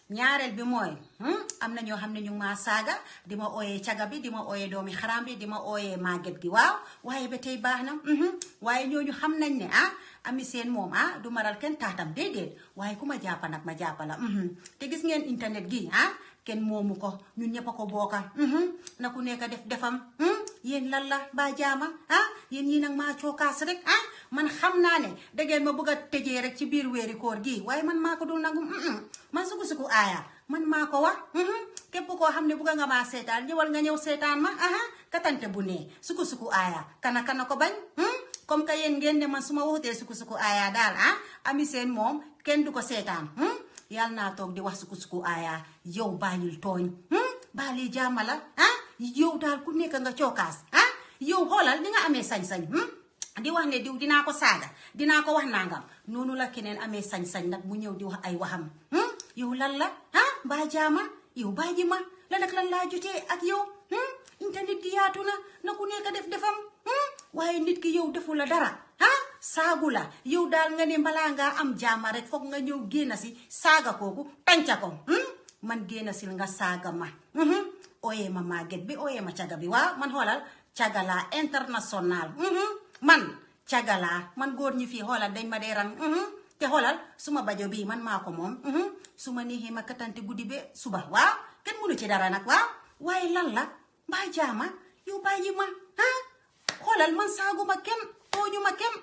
ñaareel bi mooy am na ñoo xam ne ñu ngi maa saaga di ma ooyee caga bi di ma ooyee doomi xaram bi di ma ooyee màgget gi waaw waaye ba tey baax na waaye ñooñu xam nañ ne Ami Seen moom du maral kenn taatam déedéet waaye ku ma jàppa nag ma jàppa la te gis ngeen internet gi kenn moomu ko ñun ñëpp a ko bokka na ku nekk def defam yéen lan la ba jaama yéen ñii nag maa cookaas rek man xam naa ne da ngeen ma bëgg a tëjee rek ci biir weeri koor gi waaye man maa ko dul nangu man suku aaya man maa ko wax képp koo xam ne bëgg nga maa seetaan ñëwal nga ñëw seetaan ma katante bu nee suku aaya kana ko bañ comme que yéen ngeen ne man su ma waxutee suku aaya daal Ami Seen moom kenn du ko seetaan yàlla naa toog di wax suku aaya yow bàyyil tooñ bàyyi jaama la yow daal ku nekk nga cookaas yow xoolal di nga amee sañ-sañ di wax ne diw dinaa ko saaga dinaa ko wax nangam noonu la keneen amee sañ-sañ nag mu ñëw di wax ay waxam yow lan la mbaa jaama yow bàyyi ma la nag lan laa jotee ak yow internet gi yaatu na ku nekk def defam waaye nit ki yow defu la dara saagu la yow daal nga ne balaa ngaa am jaama rek foog nga ñëw génn si saaga kooku tànca ko man génn si nga saaga ma ooyee ma màgget bi ooyee ma caga bi waaw man xoolal caga laa international man caga laa man góor ñi fii xoolal dañ ma dee rang te xoolal suma bajo bii man maa ko moom su ma neexee ma katante guddi be suba waaw kenn mënu ci dara nag waaw waaye lan la mbaa jaama yow bàyyi ma xoolal man saagu ma kenn tooñu ma kenn